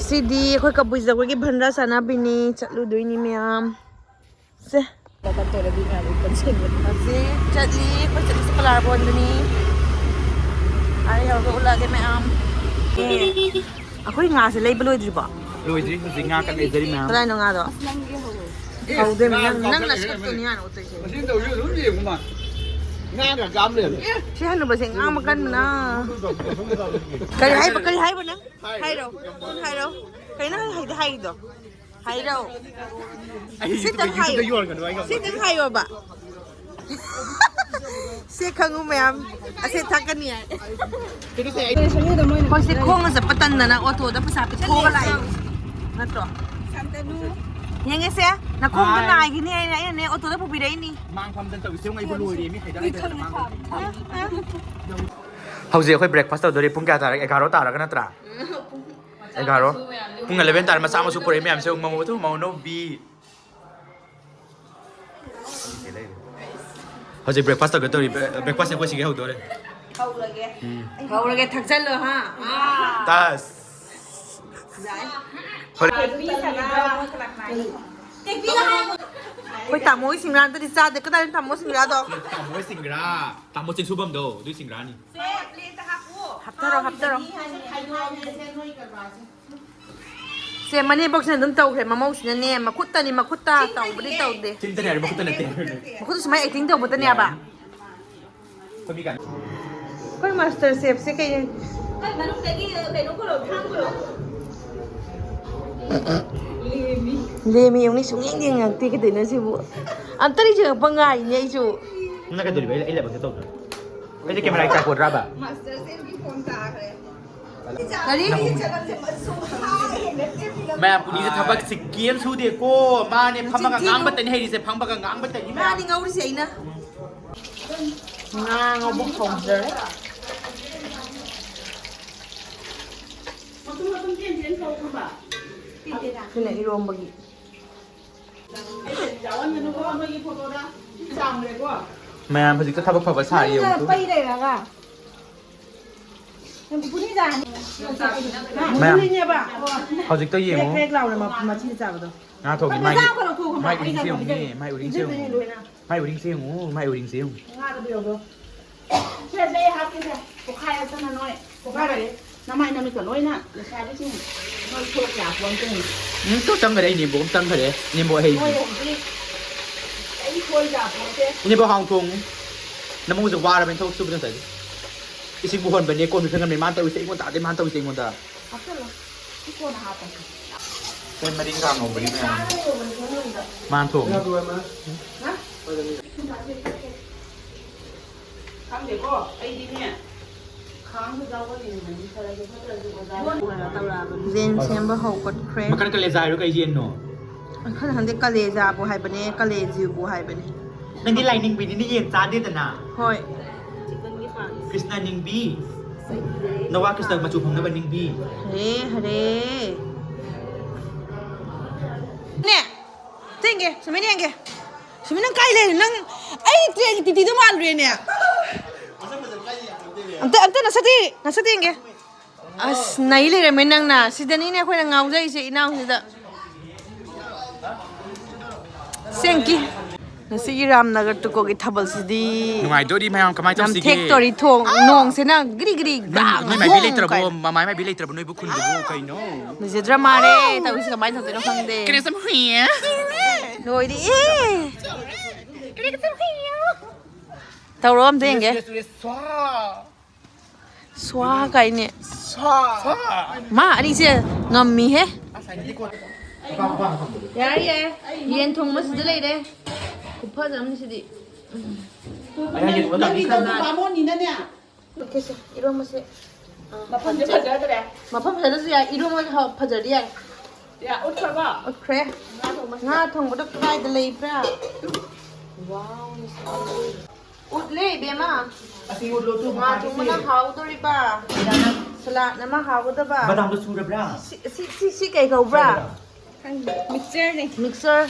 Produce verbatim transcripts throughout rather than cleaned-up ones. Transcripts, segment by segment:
ꯁꯤꯗꯤ ꯑꯩꯈꯣꯏ ꯀꯕꯨꯏ ꯖꯒꯣꯏꯒꯤ ꯚꯟꯗꯥ ꯁꯥꯟꯅꯕꯤꯅꯤ꯫ ꯆꯠꯂꯨꯗꯣꯏꯅꯤ ꯃꯌꯥꯝ꯫ ꯁꯦ꯫ ꯍꯧꯖꯤꯛ ꯆꯠꯂꯤ, ꯑꯩꯈꯣꯏ ꯆꯠꯂꯤꯁꯦ ꯀꯂꯥꯔꯕꯣꯟꯗꯅꯤ꯫ ꯑꯥ ꯌꯧꯔꯒ ꯎꯠꯂꯛꯑꯒꯦ ꯃꯌꯥꯝ꯫ ꯑꯦ, ꯑꯩꯈꯣꯏ ꯉꯥꯁꯦ ꯂꯩꯕ ꯂꯣꯏꯗ꯭ꯔꯤꯕꯣ? ꯂꯣꯏꯗ꯭ꯔꯤ, ꯍꯧꯖꯤꯛ ꯉꯥ ꯀꯛ ꯂꯩꯖꯔꯤ ꯃꯌꯥꯝ꯫ ꯀꯗꯥꯏꯅꯣ ꯉꯥꯗꯣ? ꯍꯧꯗꯣꯏꯅꯦ꯫ ꯅꯪ, ꯅꯪ ꯅꯁꯛꯇꯨꯅꯤ ꯍꯥꯟꯅ ꯎꯠꯇꯣꯏꯁꯦ꯫ ꯃꯁꯤꯡ ꯇꯧꯁꯤ ꯑꯗꯨꯝ ꯌꯦꯡꯉꯨ ꯃꯥ꯫ ꯉꯥꯒ ꯀꯥꯝ ꯂꯩꯔꯝꯃꯦ꯫ ꯁꯤ ꯍꯟꯅꯨꯕꯁꯦ ꯉꯥꯡꯕ ꯀꯟꯕꯅ꯫ ꯀꯔꯤ ꯍꯥꯏꯕ, ꯀꯔꯤ ꯍꯥꯏꯕ ꯅꯪ? ꯍꯥꯏꯔꯣ꯫ ꯍꯥꯏꯔꯣ꯫ ꯀꯩꯅꯣ ꯍꯥꯏꯗꯤ ꯍꯥꯏꯗꯣ? ꯍꯥꯏꯔꯣ꯫ ꯑꯩ ꯁꯤꯇꯪ YouTube ꯍꯥꯏꯌꯣ꯫ ꯌꯣꯟꯒꯅꯨ ꯍꯥꯏꯈ꯭ꯔꯕ꯫ ꯁꯤꯇꯪ ꯍꯥꯏꯌꯣꯕ꯫ ꯁꯦ ꯈꯪꯉꯨ ꯃꯌꯥꯝ꯫ ꯑꯁꯦ ꯊꯛꯀꯅꯤ ꯍꯥꯏ꯫ ꯀꯩꯅꯣꯁꯦ ꯑꯩ ꯑꯩꯈꯣꯏꯁꯦ ꯈꯣꯡꯅ ꯆꯠꯄ ꯇꯟꯗꯅ ꯑꯣꯇꯣꯗ ꯄꯩꯁꯥ ꯄꯤꯊꯣꯛꯑꯒ ꯂꯥꯛꯏ꯫ ꯅꯠꯇ꯭ꯔꯣ? ꯌꯦꯡꯉꯦꯁꯦ, ꯅꯈꯣꯡꯗꯣ ꯍꯥꯏ꯫ ꯅꯥꯏꯒꯤꯅꯤ ꯍꯥꯏꯅ ꯑꯩꯅꯅꯦ ꯑꯣꯇꯣꯗ ꯄꯨꯕꯤꯔꯛꯏꯅꯤ꯫ ꯃꯥꯡꯐꯝꯗ ꯇꯧꯏꯁꯦ ꯌꯦꯡꯉꯨ, ꯑꯩꯕꯨ ꯂꯣꯏꯔꯦ ꯃꯤ ꯍꯩꯗ ꯍꯩꯗ ꯃꯥꯡꯐꯝ꯫ ꯍꯧꯖꯤꯛ ꯑꯩꯈꯣꯏ breakfast ꯇꯧꯗꯣꯔꯦ꯫ ꯄꯨꯡ ꯀꯌꯥ ꯇꯥꯔꯒꯦ? ꯑꯦꯒꯥꯔꯣ ꯇꯥꯔꯒ ꯅꯠꯇ꯭ꯔꯥ? ꯑꯦꯒꯥꯔꯣ꯫ ꯄꯨꯡ eleven ꯇꯥꯔꯦ꯫ ꯃꯆꯥ ꯃꯁꯨ ꯄꯨꯔꯛꯏ ꯃꯌꯥꯝꯁꯦ ꯃꯧ ꯑꯗꯨ ꯃꯧꯅꯧꯕꯤ꯫ ꯍꯧꯖꯤꯛ breakfast ꯇꯧꯒꯦ ꯇꯧꯔꯤ꯫ Breakfast ꯑꯩꯈꯣꯏ ꯁꯤꯒꯩ ꯍꯧꯗꯣꯔꯦ꯫ ꯍꯧꯔꯒꯦ꯫ ꯎꯝ꯫ ꯍꯧꯔꯒꯦ, ꯊꯛꯆꯜꯂꯣ, ꯍꯥ? ꯑꯥ꯫ ꯇꯥꯁ꯫ ꯌꯥꯏ꯫ ꯍꯣꯔꯦꯟ꯫ ꯇꯦꯛꯄꯤ ꯁꯅꯥ꯫ ꯇꯦꯛꯄꯤꯒ ꯍꯥꯏ꯫ ꯑꯩꯈꯣꯏ ꯇꯥꯃꯣꯒꯤ ꯁꯤꯡꯒ꯭ꯔꯥ ꯑꯝꯇꯗꯤ ꯆꯥꯗꯦ꯫ ꯀꯗꯥꯏꯗ ꯇꯥꯃꯣ ꯁꯤꯡꯒ꯭ꯔꯥꯗꯣ? ꯇꯥꯃꯣ ꯁꯤꯡꯒ꯭ꯔꯥ꯫ ꯇꯥꯃꯣ ꯆꯤꯡꯁꯨꯕꯝꯗꯣ, ꯑꯗꯨꯏ ꯁꯤꯡꯒ꯭ꯔꯥꯅꯤ꯫ ꯁꯦ, plate ꯇ ꯍꯥꯞꯄꯨ꯫ ꯍꯥꯞꯊꯔꯣ, ꯍꯥꯞꯊꯔꯣ꯫ ꯍꯥꯏꯗꯣꯛꯑꯒꯦ ꯅꯣꯏ ꯀꯔꯕꯥꯔꯁꯦ꯫ ꯁꯦ, ꯃꯅꯦꯝꯕꯣꯛꯁꯤꯅ ꯑꯗꯨꯝ ꯇꯧꯈ꯭ꯔꯦ, ꯃꯃꯧꯁꯤꯅꯅꯦ, ꯃꯈꯨꯠꯇꯅꯤ, ꯃꯈꯨꯠꯇ ꯇꯧꯕꯗꯤ ꯇꯧꯗꯦ꯫ ꯆꯤꯟꯗꯅꯦ ꯍꯥꯏꯔꯦ, ꯃꯈꯨꯠꯇ ꯅꯠꯇꯦ꯫ ꯃꯈꯨꯠꯇ ꯁꯨꯃꯥꯏꯅ acting ꯇꯧꯕꯇꯅꯦꯕ꯫ ꯌꯥꯔꯦ꯫ ꯑꯩꯈꯣꯏ ꯃꯤ ꯀꯌꯥ? ꯑꯩꯈꯣꯏ master chef ꯁꯦ ꯀꯩ? ꯑꯩꯈꯣꯏ ꯃꯅꯨꯡꯗꯒꯤ ꯀꯩꯅꯣ ꯄꯨꯔꯛꯑꯣ, ꯊꯥꯡ ꯄꯨꯔꯛꯑꯣ꯫ ꯂꯦꯝꯃꯤ꯫ ꯂꯦꯝꯃꯤ, ꯌꯦꯡꯉꯨꯅꯦ, ꯁꯨꯡꯌꯦꯡ ꯌꯦꯡꯉꯛꯇꯦ, ꯀꯩꯗꯧꯅꯣ ꯁꯤꯕꯨ? ꯑꯝꯇ ꯌꯦꯡꯉꯛꯄ ꯉꯥꯏꯅꯦ ꯑꯩꯁꯨ꯫ ꯅꯪ ꯀꯩꯗꯧꯔꯤꯕ? ꯑꯩ, ꯑꯩ ꯂꯥꯏꯕꯛꯇ ꯇꯧꯗ꯭ꯔꯣ? ꯑꯩꯁꯦ camera ꯒꯤ tripod ꯔꯥꯕ? Master ꯁꯦ ꯑꯩꯒꯤ phone ꯇꯥꯈ꯭ꯔꯦ꯫ ꯀꯔꯤ? ꯃꯌꯥꯝ ꯄꯨꯂꯤꯁꯦ ꯊꯕꯛꯁꯤ ꯀꯦꯝ ꯁꯨꯗꯦꯀꯣ꯫ ꯃꯥꯅꯦ, ꯐꯝꯃꯒ ꯉꯥꯡꯕꯇꯅꯤ ꯍꯩꯔꯤꯁꯦ, ꯐꯝꯃꯒ ꯉꯥꯡꯕꯇꯅꯤ ꯃꯌꯥꯝ꯫ ꯃꯥꯅꯤ ꯉꯧꯔꯤꯁꯦ ꯑꯩꯅ꯫ ꯉꯥ ꯉꯧꯕ ꯍꯧꯖꯔꯦ꯫ ꯁꯤꯅ ꯏꯔꯣꯝꯕꯒꯤ꯫ ꯃꯌꯥꯝ ꯍꯧꯖꯤꯛꯇ ꯊꯕꯛ ꯐꯕ ꯁꯥꯔꯤ ꯌꯦꯡꯉꯨ꯫ ꯄꯩ ꯂꯩꯔꯒ꯫ ꯅꯪ ꯏꯄꯨꯅꯤꯗ꯫ ꯃꯌꯥꯝ, ꯍꯧꯖꯤꯛꯇ ꯌꯦꯡꯉꯨ꯫ ꯀ꯭ꯔꯦꯛ ꯂꯥꯎꯅ ꯃ-, ꯃꯆꯤꯗ ꯆꯥꯕꯗꯣ꯫ ꯉꯥ ꯊꯣꯡꯉꯤ꯫ ꯃꯥꯒꯤ ꯃꯥꯏ ꯎꯔꯤꯡꯁꯦ ꯌꯦꯡꯉꯨꯅꯦ, ꯃꯥꯏ ꯎꯔꯤꯡꯁꯦ ꯌꯦꯡꯉꯨ꯫ ꯃꯥꯏ ꯎꯔꯤꯡꯁꯦ ꯌꯦꯡꯉꯨ, ꯃꯥꯏ ꯎꯔꯤꯡꯁꯦ ꯌꯦꯡꯉꯨ꯫ ꯉꯥꯗꯣ ꯄꯤꯔꯛꯑꯣ꯫ ꯁꯦ, ꯁꯦ, ꯑꯩ ꯍꯥꯞꯀꯦꯁꯦ꯫ ꯄꯣꯛꯈꯥꯏꯔꯗꯅ ꯅꯣꯏ꯫ ꯄꯣꯛꯈꯥꯏꯔꯣꯏ꯫ ꯅꯃꯥꯏ ꯅꯃꯤꯠꯀ ꯂꯣꯏꯅ ꯂꯩꯁꯥꯕꯤꯁꯤꯡ ꯅꯣꯏ ꯊꯣꯛ ꯌꯥꯄꯣꯟꯇꯦ꯫ ꯎꯝ, ꯇꯣ ꯆꯪꯈꯔꯦ, ꯑꯩ ꯅꯦꯝꯕꯣꯛ ꯑꯃ ꯆꯪꯈꯔꯦ꯫ ꯅꯦꯝꯕꯣꯛ ꯑꯍꯩꯕꯤ꯫ ꯅꯣꯏ ꯍꯧꯖꯤꯛ ꯀꯩꯝ ꯊꯣꯛ ꯌꯥꯄꯣꯟꯇꯦ꯫ ꯅꯦꯝꯕꯣꯛ ꯍꯥꯡ ꯊꯣꯡ꯫ ꯅꯃꯧꯁꯦ ꯋꯥꯔꯕꯅꯤ ꯊꯕꯛ ꯁꯨꯕꯗ ꯉꯁꯥꯏꯗꯤ꯫ ꯏꯁꯤꯡꯕꯨ ꯍꯣꯟꯕꯅꯦ, ꯀꯣꯟꯁꯨ ꯐꯦꯡꯉꯝꯃꯦ꯫ ꯃꯥꯅ ꯇꯧꯔꯤꯁꯦ ꯑꯩꯉꯣꯟꯗ ꯇꯥꯗꯦ, ꯃꯥꯅ ꯇꯧꯔꯤꯁꯦ ꯑꯩꯉꯣꯟꯗ꯫ ꯍꯥꯞꯆꯜꯂꯣ꯫ ꯁꯤ ꯀꯣꯟꯅ ꯍꯥꯞꯄꯁꯤ꯫ ꯑꯩꯈꯣꯏ ꯃꯔꯤꯡꯈꯥ ꯉꯧꯕꯒꯤ ꯃꯌꯥꯝ꯫ ꯆꯥꯔ ꯂꯩꯔꯝꯕꯅꯤ ꯁꯣꯝ ꯌꯣꯟꯕ꯫ ꯃꯥꯅ ꯊꯣꯡꯉꯤ꯫ ꯍꯥ? ꯈꯪꯗꯦꯀꯣ, ꯑꯩꯗꯤꯅꯦ, ꯈꯥꯡꯗ ꯌꯥꯎꯕ ꯌꯦꯡꯕꯅꯤ, ꯐꯔꯁꯨ ꯐꯠꯇ꯭ꯔꯁꯨ ꯑꯣꯖꯥ꯫ ꯌꯦꯟ ꯁꯦꯝꯕ ꯍꯧꯒꯠꯈ꯭ꯔꯦ꯫ ꯃꯈꯜ ꯀꯂꯦꯖꯥ ꯍꯥꯏꯔꯣ, ꯀꯩ ꯌꯦꯟꯅꯣ? ꯃꯈꯜ ꯈꯪꯗꯦ, ꯀꯂꯦꯖꯥꯕꯨ ꯍꯥꯏꯕꯅꯦ, ꯀꯂꯦꯖꯨꯕꯨ ꯍꯥꯏꯕꯅꯦ꯫ ꯅꯪꯗꯤ ꯂꯥꯏꯅꯤꯡꯕꯤꯅꯤꯅ ꯌꯦꯟ ꯆꯥꯗꯦꯗꯅ꯫ ꯍꯣꯏ꯫ ꯀ꯭ꯔꯤꯁꯅ ꯅꯤꯡꯕꯤ꯫ ꯅꯋꯥ ꯀ꯭ꯔꯤꯁꯅ ꯃꯆꯨ ꯐꯪꯅꯕ ꯅꯤꯡꯕꯤ꯫ ꯍꯔꯦ, ꯍꯔꯦ꯫ ꯅꯦ, ꯊꯦꯡꯒꯦ, ꯁꯨꯃꯥꯏꯅ ꯌꯦꯡꯒꯦ꯫ ꯁꯨꯃꯥꯏꯅ ꯅꯪ ꯀꯥꯏ ꯂꯩꯔꯤ? ꯅꯪ ꯑꯩ ꯇ꯭ꯔꯦꯟꯒꯤ ꯇꯤꯇꯤꯗꯣ ꯃꯥꯜꯂꯨꯔꯦꯅꯦ꯫ ꯑꯝꯇ, ꯑꯝꯇ ꯅꯁꯛꯇꯤ, ꯅꯁꯛꯇꯤ ꯌꯦꯡꯒꯦ꯫ ꯑꯁ, ꯅꯩ ꯂꯩꯔꯝꯃꯦ ꯅꯪꯅ꯫ ꯁꯤꯗꯅꯤꯅꯦ ꯑꯩꯈꯣꯏꯅ ꯉꯥꯎꯖꯩꯁꯦ, ꯏꯅꯥꯎꯁꯤꯗ꯫ ꯁꯦꯡꯀꯤ꯫ ꯉꯁꯤꯒꯤ ꯔꯥꯝꯅꯒꯔ ꯇꯨꯀꯣꯒꯤ ꯊꯥꯕꯜꯁꯤꯗꯤ ꯅꯨꯡꯉꯥꯏꯗꯣꯔꯤ ꯃꯌꯥꯝ, ꯀꯃꯥꯏ ꯌꯥꯝ ꯇꯧꯁꯤꯒꯦ? ꯊꯦꯛꯇꯣꯔꯤ ꯊꯣꯡ, ꯅꯣꯡꯁꯤꯅ ꯒ꯭ꯔꯤ ꯒ꯭ꯔꯤ ꯅꯣꯏ, ꯒ꯭ꯔꯥꯡ ꯅꯣꯏ ꯃꯥꯏꯕꯤ ꯒ꯭ꯔꯣꯡ ꯂꯩꯇ꯭ꯔꯕꯣ? ꯀꯥꯏꯅ꯫ ꯃꯃꯥꯏ ꯃꯥꯏꯕꯤ ꯂꯩꯇ꯭ꯔꯕꯣ ꯅꯣꯏꯕꯨ ꯈꯨꯟꯗꯨꯕꯨ? ꯀꯩꯅꯣ? ꯂꯩꯖꯗ꯭ꯔ ꯃꯥꯜꯂꯦ꯫ ꯇꯧꯔꯤꯁꯤ ꯀꯃꯥꯏꯅ ꯇꯧꯗꯣꯏꯅꯣ ꯈꯪꯗꯦ꯫ ꯀꯔꯤ ꯁꯨꯝ ꯍꯨꯏꯌꯦ? ꯂꯣꯏꯔꯦ꯫ ꯀꯔꯤ ꯁꯨꯝ ꯍꯨꯏꯌꯦ? ꯇꯧꯔꯣ ꯑꯝꯇ ꯌꯦꯡꯒꯦ꯫ ꯁ꯭ꯋꯥ꯫ ꯁ꯭ꯋꯥ ꯀꯥꯏꯅꯦ꯫ ꯁ꯭ꯋꯥ꯫ ꯃꯥ ꯑꯅꯤꯁꯦ ꯉꯝꯃꯤꯍꯦ꯫ ꯌꯥꯔꯦ, ꯌꯥꯔꯦ꯫ ꯌꯦꯟ ꯊꯣꯡꯕ ꯁꯤꯗ ꯂꯩꯔꯦ꯫ ꯈꯨꯐꯖ ꯑꯃꯅꯤ ꯁꯤꯗꯤ꯫ ꯅꯪꯒꯤꯗꯣ ꯕꯥꯃꯣꯟꯅꯤꯅꯅꯦ꯫ ꯏꯔꯣꯝꯕꯁꯦ꯫ ꯃꯐꯝꯁꯦ ꯐꯖꯗ꯭ꯔꯦ꯫ ꯃꯐꯝ ꯐꯖꯗ꯭ꯔꯁꯨ ꯌꯥꯏ, ꯏꯔꯣꯝꯕ ꯐꯖꯔꯗꯤ ꯌꯥꯏ꯫ ꯌꯥ, ꯎꯠꯈ꯭ꯔꯕ? ꯎꯠꯈ꯭ꯔꯦ꯫ ꯉꯥ ꯊꯣꯡꯕꯁꯦ꯫ ꯉꯥ ꯊꯣꯡꯕꯗꯣ ꯀꯗꯥꯏꯗ ꯂꯩꯕ꯭ꯔꯥ? ꯋꯥꯎ, ꯎꯠꯂꯦ, ꯏꯕꯦꯝꯃ꯫ ꯑꯁꯤ ꯎꯠꯂꯣ, ꯇꯨ ꯉꯥ ꯃꯈꯥꯒꯤꯁꯦ꯫ ꯊꯣꯡꯕꯅ ꯍꯥꯎꯗꯣꯔꯤꯕ꯫ ꯁꯂꯥꯗꯅ ꯍꯥꯎꯒꯗꯕ꯫ ꯕꯗꯥꯝꯗꯣ ꯁꯨꯔꯕ꯭ꯔꯥ? ꯁꯤ, ꯁꯤ, ꯁꯤ, ꯁꯤ ꯀꯩ ꯀꯧꯕ꯭ꯔꯥ? ꯆꯥꯏꯕꯗꯥꯝ꯫ ꯈꯪꯗꯦ꯫ ꯃꯤꯛꯆꯔꯅꯦ꯫ ꯃꯤꯛꯆꯔ꯫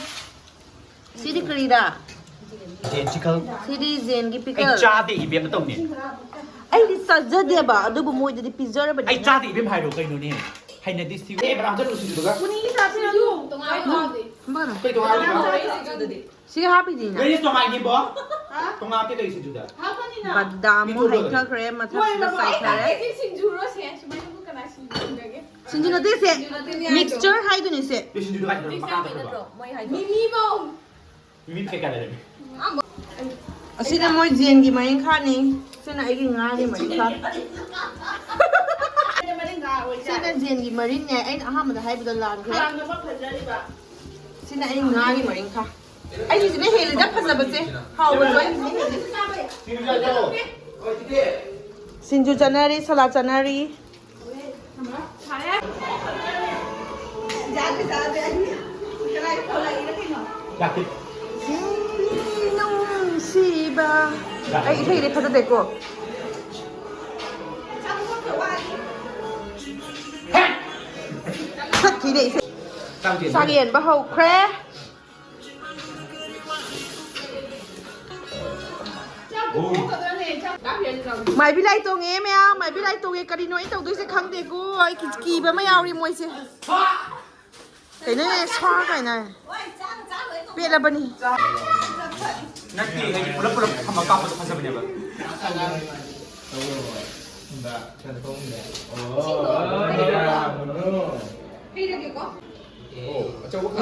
ꯁꯤꯗꯤ ꯀꯔꯤꯔꯥ? ꯖꯦꯟ ꯆꯤꯀꯜ꯫ ꯁꯤꯗꯤ ꯖꯦꯟꯒꯤ ꯑꯩ ꯄꯤꯀꯜ꯫ ꯆꯥꯗꯦ ꯏꯕꯦꯝꯃ ꯇꯧꯅꯦ꯫ ꯑꯩꯗꯤ ꯆꯥꯖꯗꯦꯕ, ꯑꯗꯨꯕꯨ ꯃꯣꯏꯗꯗꯤ ꯑꯩ ꯄꯤꯖꯔꯕꯅꯤꯅ꯫ ꯆꯥꯗꯦ ꯏꯕꯦꯝ ꯍꯥꯏꯔꯣ ꯀꯩꯅꯣꯅꯦ? ꯍꯩꯅꯗꯦ ꯁꯤ꯫ ꯑꯦ ꯕ꯭ꯔꯥꯝ ꯆꯠꯂꯨ ꯁꯤꯡꯖꯨꯗꯨꯒ꯫ ꯄꯨꯅꯤꯒꯤ ꯆꯥꯁꯤꯁꯨ ꯇꯣꯉꯥꯟ ꯇꯣꯉꯥꯟꯗꯤ꯫ ꯕꯅꯣ꯫ ꯀꯩ ꯇꯣꯉꯥꯟ ꯇꯣꯉꯥꯟ? ꯇꯣꯉꯥꯟ ꯁꯤꯡꯖꯨꯗꯗꯤ꯫ ꯁꯤꯒ ꯍꯥꯞꯄꯤꯗꯤꯅ꯫ ꯂꯩꯁ ꯇꯣꯉꯥꯟꯅꯤꯕꯣ꯫ ꯇꯣꯉꯥꯟ ꯀꯩ ꯁꯤꯡꯖꯨꯗ? ꯍꯥꯞꯄꯅꯤꯅ꯫ ꯕꯗꯥꯝ ꯑꯃꯨꯛ ꯍꯩꯊꯈ꯭ꯔꯦ ꯃꯊꯛꯁꯤꯗ ꯆꯥꯏꯊꯔꯦ꯫ ꯑꯩꯗꯤ ꯁꯤꯡꯖꯨꯔꯣ ꯁꯦ? ꯁꯨꯃꯥꯏꯅꯕꯨ ꯀꯅꯥ ꯁꯤꯡꯖꯨ ꯁꯤꯡꯖꯒꯦ? ꯁꯤꯡꯖꯨ ꯅꯠꯇꯦ ꯁꯦ, ꯃꯤꯛꯁꯆꯔ ꯍꯥꯏꯗꯨꯅꯤ ꯁꯦ꯫ ꯑꯦ ꯁꯤꯡꯖꯨꯗꯨ ꯀꯥꯏꯗ ꯃꯈꯥ ꯇꯧꯕ꯭ꯔꯣ? ꯃꯤꯃꯤꯕꯧ꯫ ꯃꯤꯃꯤ ꯀꯩꯀꯥ ꯂꯩꯔꯝꯃꯤ꯫ ꯑꯁꯤꯅ ꯃꯣꯏ ꯖꯦꯟꯒꯤ ꯃꯔꯤꯡꯈꯥꯅꯤ꯫ ꯁꯤꯅ ꯑꯩꯒꯤ ꯉꯥꯒꯤ ꯃꯔꯤꯡꯈꯥ꯫ ꯁꯤꯅ ꯖꯦꯟꯒꯤ ꯃꯔꯤꯟꯅꯦ꯫ ꯑꯩꯅ ꯑꯍꯥꯟꯕꯗ ꯍꯥꯏꯕꯗꯣ ꯂꯥꯟꯈ꯭ꯔꯦ꯫ ꯁꯤꯅ ꯑꯩ ꯉꯥꯒꯤ ꯃꯔꯤꯡꯈꯥ꯫ ꯑꯩꯒꯤꯁꯤꯅ ꯍꯦꯜꯂꯤꯗ ꯐꯖꯕꯁꯦ꯫ ꯍꯥꯎꯕꯁꯨ ꯑꯩꯒꯤꯁꯤꯅ ꯍꯦꯜꯂꯤ꯫ ꯁꯤꯡꯖꯨ ꯆꯥꯅꯔꯤ, ꯁꯂꯥꯗ ꯆꯥꯅꯔꯤ꯫ ꯅꯨꯡꯁꯤꯕ꯫ ꯑꯩ ꯏꯁꯩꯗꯤ ꯐꯖꯗꯦꯀꯣ꯫ ꯆꯠꯈꯤꯅꯦ ꯏꯁꯩ꯫ ꯆꯥꯛ ꯌꯦꯟꯕ ꯍꯧꯈ꯭ꯔꯦ꯫ ꯃꯥꯏꯕꯤ ꯂꯥꯏ ꯇꯣꯡꯉꯦ ꯃꯌꯥꯝ, ꯃꯥꯏꯕꯤ ꯂꯥꯏ ꯇꯣꯡꯉꯦ꯫ ꯀꯔꯤꯅꯣ ꯑꯩ ꯇꯧꯗꯣꯏꯁꯦ ꯈꯪꯗꯦꯀꯣ꯫ ꯑꯩ ꯀꯤ-, ꯀꯤꯕ ꯑꯃ ꯌꯥꯎꯔꯤ ꯃꯣꯏꯁꯦ꯫ ꯀꯩꯅꯣꯅꯦ ꯁ꯭ꯋꯥ ꯀꯥꯏꯅ꯫ ꯄꯦꯜꯂꯕꯅꯤ꯫ ꯅꯠꯇꯦ, ꯍꯥꯏꯗꯤ ꯄꯨꯂꯞ ꯄꯨꯂꯞ ꯊꯝꯃꯒ ꯀꯥꯞꯄꯗꯣ ꯐꯖꯕꯅꯦꯕ꯫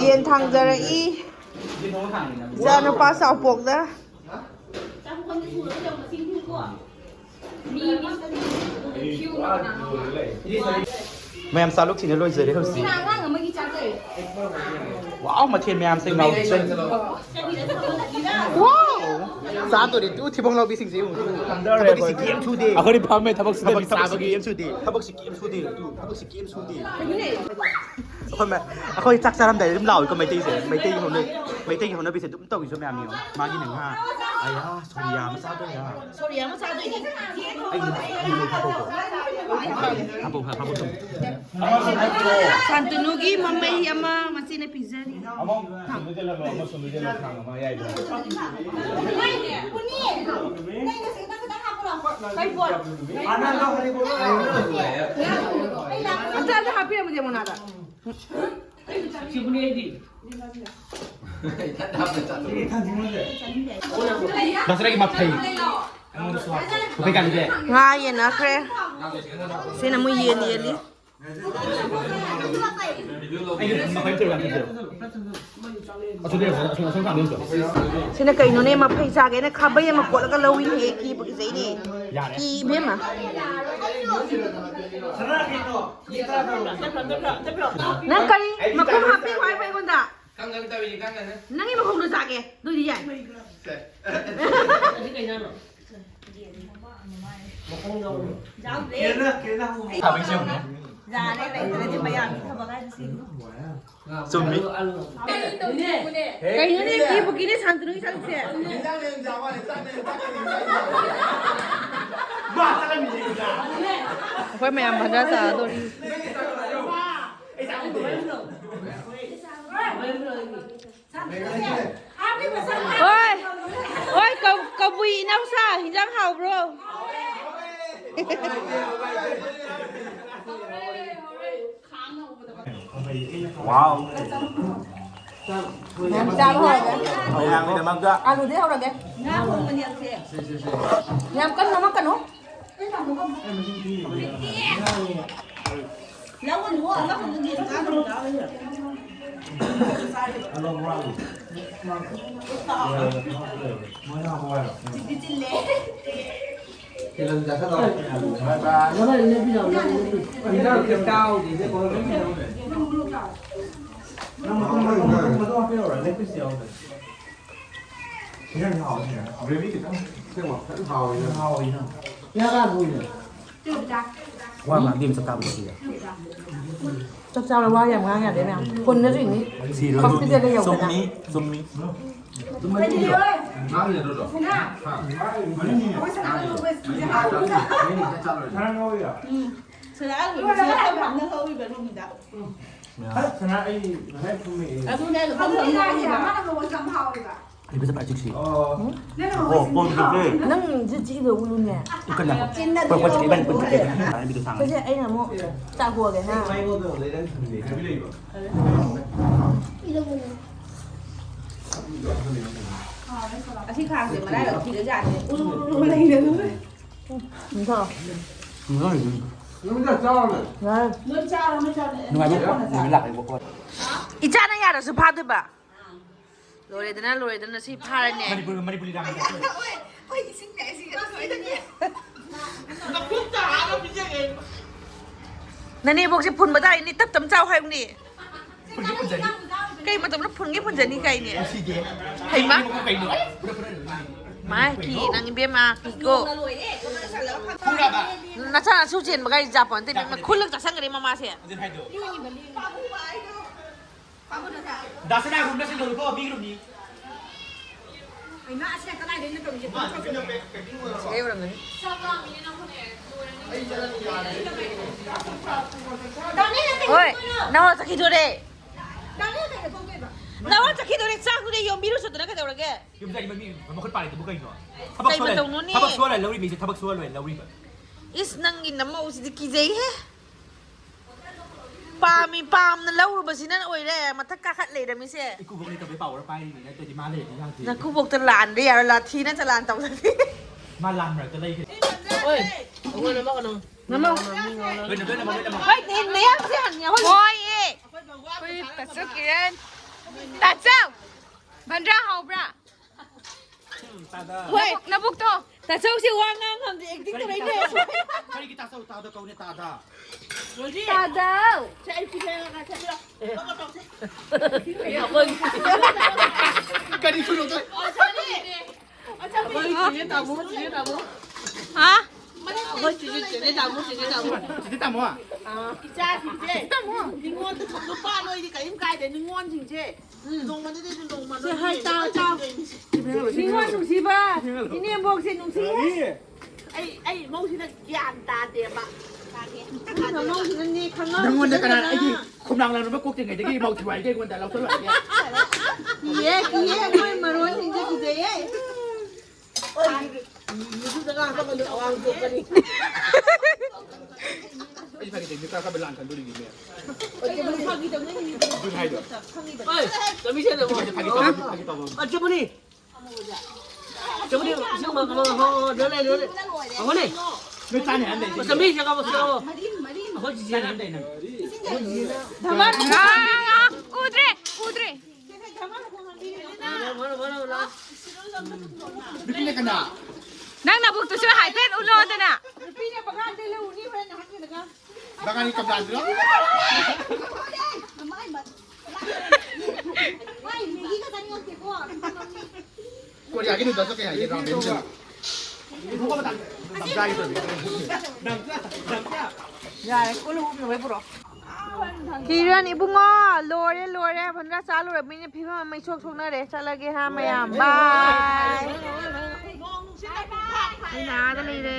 ꯌꯦꯟ ꯊꯥꯡꯖꯔꯛꯏ꯫ ꯏꯆꯥ ꯅꯨꯄꯥ ꯆꯥꯎꯄꯣꯛꯅ꯫ ꯃꯌꯥꯝ ꯆꯥꯂꯨꯛꯁꯤꯅ ꯂꯣꯏꯖꯔꯦ ꯍꯧꯖꯤꯛ꯫ ꯑꯉꯥꯡ ꯑꯃꯒꯤ ꯆꯥꯖꯔꯦ꯫ ꯋꯥꯎ, ꯃꯊꯦꯜ ꯃꯌꯥꯝꯁꯦ ꯉꯥꯎꯖꯩ꯫ ꯋꯥꯎ! ꯆꯥꯗꯣꯔꯦ ꯇꯨ, ꯊꯤꯕꯣꯡ ꯂꯥꯎꯕꯤꯁꯤꯡꯁꯦ ꯌꯦꯡꯉꯨ꯫ ꯊꯕꯛꯁꯤ ꯀꯦꯝ ꯁꯨꯗꯦ꯫ ꯑꯩꯈꯣꯏꯗꯤ ꯐꯝꯃꯦ, ꯊꯕꯛ ꯁꯨꯗꯦ, ꯊꯕꯛ ꯊꯕꯛꯁꯤ ꯆꯥꯕꯒꯤ꯫ ꯀꯦꯝ ꯁꯨꯗꯦ꯫ ꯊꯕꯛꯁꯤ ꯀꯦꯝ ꯁꯨꯗꯦ꯫ ꯇꯨ, ꯊꯕꯛꯁꯤ ꯀꯦꯝ ꯁꯨꯗꯦ꯫ ꯑꯩꯈꯣꯏ ꯃ-, ꯑꯩꯈꯣꯏ ꯆꯥꯛ ꯆꯥꯔꯝꯗꯥꯏꯗ ꯑꯗꯨꯝ ꯂꯥꯎꯏꯀꯣ ꯃꯩꯇꯩꯁꯦ꯫ ꯃꯩꯇꯩꯒꯤ ꯍꯧꯅ-, ꯃꯩꯇꯩꯒꯤ ꯍꯧꯅꯕꯤꯁꯦ ꯑꯗꯨꯝ ꯇꯧꯏꯁꯨ ꯃꯌꯥꯝ ꯌꯦꯡꯉꯣ꯫ ꯃꯥꯒꯤꯅ ꯉꯥ꯫ ꯑꯌꯥ, ꯁꯣꯔꯤꯌꯥ ꯑꯃ ꯆꯥꯗꯣꯏꯔꯥ? ꯁꯣꯔꯤꯌꯥ ꯑꯃ ꯆꯥꯗꯣꯏꯅꯦ꯫ ꯑꯩ ꯍꯥꯄꯧ, ꯍꯥꯄꯧ꯫ ꯍꯥꯄꯧ, ꯍꯥꯄꯧ ꯊꯝꯃꯨ꯫ ꯁꯥꯟꯇꯅꯨꯒꯤ ꯃꯃꯩ ꯑꯃ ꯃꯆꯦꯅ ꯄꯤꯖꯔꯤ꯫ ꯑꯃ ꯁꯣꯝꯗ ꯆꯦꯜꯍꯜꯂꯣ, ꯑꯃ ꯁꯣꯝꯗ ꯆꯦꯜꯍꯜꯂꯣ, ꯈꯥꯡ ꯑꯃ ꯌꯥꯏꯗꯣ꯫ ꯀꯩ ꯄꯣꯠ? ꯑꯝꯇ, ꯑꯝꯇ ꯍꯥꯞꯄꯤꯔꯝꯃꯨꯁꯦ ꯃꯣꯅꯥꯗ꯫ ꯁꯤꯕꯨꯅꯦ ꯑꯩꯗꯤ꯫ ꯗꯥ ꯁꯔꯥꯏꯒꯤ ꯃꯐꯩ꯫ ꯃꯐꯩ ꯀꯥꯟꯅꯗꯦ꯫ ꯉꯥ ꯌꯦꯟꯅꯈ꯭ꯔꯦ꯫ ꯁꯤꯅ ꯃꯣꯏ ꯌꯦꯟ ꯌꯦꯜꯂꯤ꯫ ꯑꯩꯒꯤ ꯃꯐꯩ ꯇꯧꯔ ꯌꯥꯝ ꯐꯖꯩ꯫ ꯑꯁꯣꯝꯗ ꯌꯦꯡꯉꯣ, ꯑꯁꯣꯝ, ꯑꯁꯣꯝ ꯊꯥꯡꯗ ꯌꯦꯡꯉꯣ꯫ ꯁꯤꯅ ꯀꯩꯅꯣꯅꯦ, ꯃꯐꯩ ꯆꯥꯒꯦꯅ ꯈꯥꯕꯩ ꯑꯃ ꯀꯣꯠꯂꯒ ꯂꯧꯏꯅꯦꯍꯦ, ꯀꯤꯕꯨ ꯀꯤꯖꯩꯅꯦ꯫ ꯌꯥꯔꯦ꯫ ꯀꯤ ꯏꯕꯦꯝꯃ꯫ ꯅꯪ ꯀꯔꯤ ꯃꯈꯨꯝ ꯍꯥꯞꯄꯤꯌꯨ ꯍꯥꯏꯕ ꯑꯩꯉꯣꯟꯗ? ꯀꯪꯒꯟ ꯇꯧꯔꯤꯅꯤ, ꯀꯪꯒꯟ꯫ ꯅꯪꯒꯤ ꯃꯈꯣꯡꯗꯣ ꯆꯥꯒꯦ, ꯑꯗꯨꯗꯤ ꯌꯥꯏ꯫ ꯁꯦ꯫ ꯌꯥꯗ꯭ꯔꯦ, ꯂꯩꯇ꯭ꯔꯗꯤ ꯃꯌꯥꯝꯒꯤ ꯊꯕꯛ ꯍꯥꯏꯗꯨ ꯁꯤ꯫ ꯆꯨꯝꯃꯤ꯫ ꯀꯩꯅꯣꯅꯦ, ꯀꯤꯕꯨ ꯀꯤꯅꯦ ꯁꯥꯟꯇꯅꯨꯒꯤ ꯁꯔꯨꯛꯁꯦ꯫ ꯑꯩꯈꯣꯏ ꯃꯌꯥꯝ ꯚꯖꯥ ꯆꯥꯗꯣꯔꯤ꯫ ꯍꯣꯏ, ꯍꯣꯏ, ꯀꯧ-, ꯀꯕꯨꯏ ꯏꯅꯥꯎꯁꯥ, ꯍꯤꯟꯖꯥꯡ ꯍꯥꯎꯕ꯭ꯔꯣ? ꯋꯥꯎ꯫ ꯌꯥꯝ ꯆꯥꯕ ꯍꯧꯔꯒꯦ꯫ ꯃꯌꯥꯝꯒꯤꯗꯃꯛꯇ꯫ ꯑꯂꯨꯗꯤ ꯍꯧꯔꯒꯦ꯫ ꯌꯥꯝ ꯀꯟꯅ ꯅꯝꯃꯛꯀꯅꯨ꯫ ꯏꯟꯖꯥꯡꯗꯤ ꯍꯥꯎꯋꯦ, ꯏꯟꯖꯥꯡ꯫ Gravy ꯈꯤꯇꯪ ꯁꯦꯝꯃꯣ, ꯐꯖꯅ ꯍꯥꯎꯋꯦ, ꯏꯟꯖꯥꯡ꯫ ꯍꯥꯎꯋꯦ, ꯏꯟꯖꯥꯡ꯫ ꯋꯥ ꯉꯥꯡꯗꯦ ꯆꯥꯛ ꯆꯥꯕꯗ ꯁꯤꯔꯦ꯫ ꯆꯥꯛ ꯆꯥꯕꯗ ꯋꯥ ꯌꯥꯝ ꯉꯥꯡ ꯌꯥꯗꯦ ꯃꯌꯥꯝ꯫ ꯐꯣꯟꯅ ꯆꯤꯡꯅꯤ꯫ ꯁꯤꯔꯣ꯫ ꯍꯣꯁꯄꯤꯇꯥꯜꯗ ꯌꯧꯗꯅ꯫ ꯆꯨꯝꯃꯤ, ꯆꯨꯝꯃꯤ꯫ ꯁꯅꯥ, ꯑꯩ ꯉꯁꯥꯏ ꯐꯝꯅ ꯍꯧꯔꯤꯕ ꯔꯨꯝꯗ꯫ ꯑꯗꯨꯅꯦ ꯑꯩꯅ ꯐꯝꯅ ꯍꯧꯔꯤꯕ꯫ ꯑꯩ ꯐꯖꯅ ꯆꯤꯛꯁꯤ꯫ ꯑꯣ꯫ ꯅꯪ ꯑꯣ, ꯄꯣꯟ ꯆꯤꯛꯁꯤ꯫ ꯅꯪ ꯖꯤꯠ ꯆꯤꯛꯏꯗꯣ ꯎꯠꯂꯨꯅꯦ꯫ ꯀꯟꯅ꯫ ꯆꯤꯟꯅ ꯄꯣꯠ ꯆꯤꯛꯏ, ꯏꯕꯥꯅꯤ ꯄꯣꯠ ꯆꯤꯛꯏ꯫ ꯑꯩ ꯚꯤꯗꯤꯑꯣ ꯁꯥꯡꯉꯦ꯫ ꯀꯣꯏꯁꯦ ꯑꯩꯅ ꯑꯃꯨꯛ ꯆꯥꯛ ꯍꯣꯜꯂꯦ ꯍꯥ꯫ ꯑꯁꯤ ꯈꯥꯡꯁꯦ ꯃꯔꯥꯏꯕꯛ ꯊꯤꯔꯖꯥꯠꯅꯦ꯫ ꯎꯔꯨ ꯎꯔꯨ ꯂꯩꯔꯦ꯫ ꯎꯝ, ꯆꯥꯎ꯫ ꯎꯝ꯫ ꯌꯥꯔꯦ꯫ ꯅꯣꯏ ꯆꯥꯔꯣ, ꯅꯣꯏ ꯆꯥꯔꯣ꯫ ꯅꯨꯡꯉꯥꯏꯕ ꯅꯨꯃꯤꯠ ꯂꯥꯛꯑꯦꯕꯀꯣ꯫ ꯏꯆꯥꯅ ꯌꯥꯔꯁꯨ ꯐꯥꯗꯣꯏꯕ꯫ ꯂꯣꯏꯔꯦꯗꯅ, ꯂꯣꯏꯔꯦꯗꯅ, ꯁꯤ ꯐꯥꯔꯅꯦ꯫ ꯃꯅꯤꯄꯨꯔ, ꯃꯅꯤꯄꯨꯔꯤ ꯗ꯭ꯔꯃꯥ꯫ ꯑꯩꯈꯣꯏ ꯏꯁꯤꯡꯅꯦ, ꯏꯁꯤꯡ ꯑꯁꯣꯏꯗꯅꯦ꯫ ꯅꯅꯦꯕꯣꯛꯁꯦ ꯐꯨꯟꯕ ꯇꯥꯔꯦꯅꯦ, ꯇꯞ ꯇꯞ ꯆꯥꯎ ꯍꯥꯏꯕꯅꯦ꯫ ꯐꯨꯟꯒꯦ ꯐꯨꯟꯖꯅꯤ꯫ ꯀꯩ ꯃꯇꯝꯗ ꯐꯨꯟꯒꯦ ꯐꯨꯟꯖꯅꯤ ꯀꯥꯏꯅꯦ? ꯁꯤꯗꯦ꯫ ꯍꯩꯃꯥ꯫ ꯀꯩꯅꯣ? ꯄꯨꯔꯥ ꯄꯨꯔꯥ ꯃꯥ ꯀꯤ ꯅꯪ ꯏꯕꯦꯝꯃ, ꯀꯤꯀꯣ꯫ ꯐꯨꯔꯕ? ꯅꯆꯥ ꯅꯁꯨ ꯆꯦꯟꯕ ꯒꯥꯔꯤ ꯆꯥꯄꯣ ꯅꯠꯇꯦ ꯏꯕꯦꯝꯃ, ꯈꯨꯜꯂꯒ ꯆꯥꯁꯟꯈ꯭ꯔꯦ ꯃꯃꯥꯁꯦ꯫ ꯑꯗꯨꯅ ꯍꯥꯏꯗꯣ꯫ ꯗꯥ ꯁꯅꯥ ꯔꯨꯝꯗ ꯁꯤꯟꯗꯧꯔꯨꯀꯣ, ꯃꯤꯒꯤ ꯔꯨꯝꯅꯤ꯫ ꯏꯃꯥ, ꯑꯁꯤꯅ ꯀꯗꯥꯏꯗꯩꯅꯣ ꯇꯧꯔꯤꯁꯦ? ꯁꯤꯗꯩ ꯑꯣꯏꯔꯝꯒꯅꯤ꯫ ꯗꯥ ꯅꯦꯅꯦ ꯀꯩꯗꯧꯗꯣꯏꯅꯣ? ꯍꯣꯏ, ꯅꯋꯥ ꯆꯠꯈꯤꯗꯣꯔꯦ꯫ ꯗꯥ ꯅꯦꯅꯦ ꯀꯩꯗꯧꯗꯣꯏꯕ? ꯅꯋꯥ ꯆꯠꯈꯤꯗꯣꯔꯦ, ꯆꯥꯛꯇꯨꯗꯤ ꯌꯣꯝꯕꯤꯔꯨꯆꯣꯗꯅ ꯀꯩꯗꯧꯔꯒꯦ? ꯌꯨꯝꯖꯥꯏ ꯃꯃꯤ ꯃꯈꯨꯠ ꯄꯥꯜꯂꯤꯗꯨꯕꯨ ꯀꯩꯅꯣ? ꯊꯕꯛ ꯀꯩ ꯁꯨꯍꯜꯂꯦ, ꯃꯇꯧꯅꯣꯅꯦ? ꯊꯕꯛ ꯁꯨꯍꯜꯂꯦ ꯂꯧꯔꯤꯕ ꯃꯤꯁꯦ, ꯊꯕꯛ ꯁꯨꯍꯜꯂꯣꯏ ꯂꯧꯔꯤꯕ꯫ ꯏꯁ, ꯅꯪꯒꯤ ꯅꯃꯧꯁꯤꯗꯤ ꯀꯤꯖꯩꯍꯦ꯫ ꯄꯥꯝꯃꯤ ꯄꯥꯝꯅ ꯂꯧꯔꯨꯕꯁꯤꯅ ꯑꯣꯏꯔꯦ, ꯃꯊꯛ ꯀꯥꯈꯠ ꯂꯩꯔꯝꯃꯤꯁꯦ꯫ ꯏꯀꯨꯕꯣꯛ ꯂꯩꯇꯕꯩ ꯄꯥꯎ ꯑꯣꯏꯔ ꯄꯥꯏꯔꯤꯅꯤ, ꯅꯠꯇ꯭ꯔꯗꯤ ꯃꯥ ꯂꯩꯔꯗꯤ ꯌꯥꯗꯦ꯫ ꯅꯀꯨꯕꯣꯛꯇ ꯂꯥꯟꯗ ꯌꯥꯔꯣꯏ, ꯂꯥꯊꯤꯅ ꯆꯂꯥꯟ ꯇꯧꯗꯕꯤ꯫ ꯃꯥ ꯂꯥꯟ ꯃꯔꯛꯇ ꯂꯩꯈ꯭ꯔꯦ꯫ ꯑꯣꯏ, ꯑꯩꯉꯣꯟꯗ ꯅꯃꯧ ꯀꯩꯅꯣ? ꯅꯃꯧ꯫ ꯂꯣꯏꯅ, ꯂꯣꯏꯅꯃꯛ, ꯂꯣꯏꯅꯃꯛ꯫ ꯍꯣꯏ, ꯅꯦ-, ꯅꯌꯥꯝꯁꯦ ꯍꯟ-, ꯍꯣꯏ꯫ ꯍꯣꯏꯌꯦ꯫ ꯑꯩꯈꯣꯏ ꯇꯥꯆꯧ ꯀꯤꯔꯟ꯫ ꯇꯥꯆꯧ! ꯕꯟꯗ꯭ꯔꯥ ꯍꯥꯎꯕ꯭ꯔꯥ? ꯎꯝ, ꯇꯥꯗ꯫ ꯍꯣꯏ꯫ ꯅꯕꯨꯛ-, ꯅꯕꯨꯛꯇꯣ꯫ ꯇꯥꯆꯧꯁꯦ ꯋꯥ ꯉꯥꯡ ꯉꯝꯗꯦ, acting ꯀꯔꯤꯒꯤ ꯇꯧꯔꯛꯏꯅꯦ꯫ ꯇꯥꯆꯧ? ꯀꯔꯤꯒꯤ ꯇꯥꯆꯧ? ꯇꯥꯗ ꯀꯧꯅꯦ, ꯇꯥꯗ꯫ ꯇꯥꯗꯧ꯫ ꯁꯦ, ꯑꯩ ꯐꯤ ꯂꯩꯔꯒ ꯁꯦꯠꯄꯤꯔꯣ꯫ ꯀꯔꯤ ꯈꯨꯅꯣꯛꯇ? ꯑꯩꯈꯣꯏ ꯆꯤꯆꯦ ꯇꯥꯃꯣ, ꯆꯤꯆꯦ ꯇꯥꯃꯣ꯫ ꯍꯥ? ꯑꯩꯈꯣꯏ ꯆꯦꯆꯦ, ꯆꯦꯆꯦ ꯇꯥꯃꯣ, ꯆꯦꯆꯦ ꯇꯥꯃꯣ꯫ ꯆꯦꯆꯦ ꯇꯥꯃꯣ꯫ ꯏꯆꯥꯁꯤꯡꯁꯦ ꯅꯤꯉꯣꯜꯗ ꯅꯨꯄꯥ ꯅꯣꯏꯗꯤ ꯀꯔꯤꯝ ꯀꯥꯏꯗꯦ꯫ ꯅꯤꯉꯣꯜꯁꯤꯡꯁꯦ ꯅꯣꯡꯃꯗꯗꯤ ꯅꯣꯡꯃ ꯁꯦ, ꯍꯥꯏ, ꯇꯥꯎ, ꯇꯥꯎ꯫ ꯅꯤꯉꯣꯜ ꯅꯨꯡꯁꯤꯕ ꯏꯅꯦꯝꯕꯣꯛꯁꯦ ꯅꯨꯡꯁꯤꯌꯦ꯫ ꯑꯩ ꯑꯩ ꯃꯧꯁꯤꯅ ꯒ꯭ꯌꯥꯟ ꯇꯥꯗꯦꯕ꯫ ꯅꯪ ꯃꯧꯁꯤꯅꯅꯦ ꯈꯪꯉꯝ-, ꯅꯪꯉꯣꯟꯗ ꯀꯅꯥꯅ ꯑꯩꯒꯤ ꯈꯣꯝꯂꯥꯡ ꯂꯥꯡꯅꯕ ꯀꯣꯛꯇ꯭ꯔꯤꯉꯩꯗꯒꯤ ꯃꯧ ꯊꯨꯒꯥꯏꯒꯦ ꯑꯩꯉꯣꯟꯗ ꯂꯧꯁꯜꯂꯛꯑꯒꯦ꯫ ꯀꯤꯌꯦ, ꯀꯤꯌꯦ, ꯃꯣꯏ ꯃꯔꯣꯟꯁꯤꯡꯁꯦ ꯀꯤꯖꯩꯌꯦ꯫ ꯃꯗꯨꯗ ꯉꯥꯡꯊꯣꯛꯀꯅꯨ, ꯑꯋꯥꯡ ꯊꯣꯛꯀꯅꯤ꯫ ꯑꯩ ꯐꯥꯒꯤ ꯇꯧꯕꯅꯤ, ꯀꯥ ꯀꯥꯕ ꯂꯥꯟ ꯈꯟꯗꯣꯔꯤꯅꯤꯅꯦ꯫ ꯐꯥꯒꯤ ꯇꯧꯅꯩꯅꯤ꯫ ꯑꯗꯨꯅ ꯍꯥꯏꯗꯣ꯫ ꯈꯪꯉꯤꯕ꯫ ꯑꯦ, ꯆꯠꯃꯤꯁꯦ ꯅꯪ꯫ ꯐꯥꯒꯤ ꯇꯧꯕ, ꯐꯥꯒꯤ ꯇꯧꯕ꯫ ꯑꯆꯨꯝꯕꯅꯤ꯫ ꯆꯨꯝꯕꯅꯤ, ꯏꯁꯤꯡ ꯑꯃ, ꯑꯃ, ꯑꯃ, ꯑꯃ, ꯂꯣꯏ ꯂꯩ, ꯂꯣꯏ ꯂꯩ꯫ ꯑꯃꯅꯦ꯫ ꯅꯣꯏ ꯆꯥꯅꯤ ꯍꯥꯏꯔꯝꯗꯥꯏꯅꯦ꯫ ꯆꯠꯃꯤꯁꯦ ꯀꯥꯕ, ꯁꯦ ꯀꯥꯕ꯫ ꯑꯩꯈꯣꯏ ꯆꯤꯆꯦꯅ꯫ ꯆꯥꯅꯤ ꯍꯥꯏꯔꯝꯗꯥꯏꯅꯦ ꯅꯪ꯫ ꯙꯃꯥꯟ꯫ ꯎꯗ꯭ꯔꯦ, ꯎꯗ꯭ꯔꯦ꯫ ꯅꯨꯄꯤꯅ ꯀꯅꯥ? ꯅꯪ ꯅꯕꯨꯛꯇꯨꯁꯨ ꯍꯥꯏꯐꯦꯠ ꯎꯠꯂꯣꯗꯅ꯫ ꯅꯨꯄꯤꯅ ꯕꯒꯥꯟꯗ ꯂꯧꯅꯤ ꯍꯣꯔꯦꯟ ꯅꯍꯥꯟꯒꯤꯗꯒ꯫ ꯕꯒꯥꯟꯒꯤ ꯀꯝꯂꯥꯗꯨꯔꯣ? ꯃꯥꯏ ꯃꯦꯒꯤꯒ ꯆꯥꯅꯤꯡꯉꯛꯇꯦꯀꯣ꯫ ꯀꯣꯔꯤꯌꯥꯒꯤ ꯅꯨꯗꯜꯁꯇꯣ ꯀꯩ ꯍꯥꯏꯒꯦ? ꯔꯥꯃꯦꯟꯗꯣ꯫ ꯌꯥꯔꯦ, ꯀꯣꯜ ꯂꯨꯍꯣꯡꯅꯕ ꯄꯨꯔꯛꯑꯣ꯫ ꯀꯤꯔꯟ ꯏꯕꯨꯡꯉꯣ, ꯂꯣꯏꯔꯦ, ꯂꯣꯏꯔꯦ꯫ ꯐꯖꯅ ꯆꯥ ꯂꯣꯏꯔꯕꯅꯤꯅ ꯐꯤꯕꯝ ꯑꯃ ꯏꯁꯣꯛ ꯁꯣꯛꯅꯔꯦ꯫ ꯆꯠꯂꯒꯦ ꯍꯥ ꯃꯌꯥꯝ꯫ ꯕꯥꯏ꯫ ꯑꯩꯅ ꯑꯥꯗ ꯂꯩꯔꯦ꯫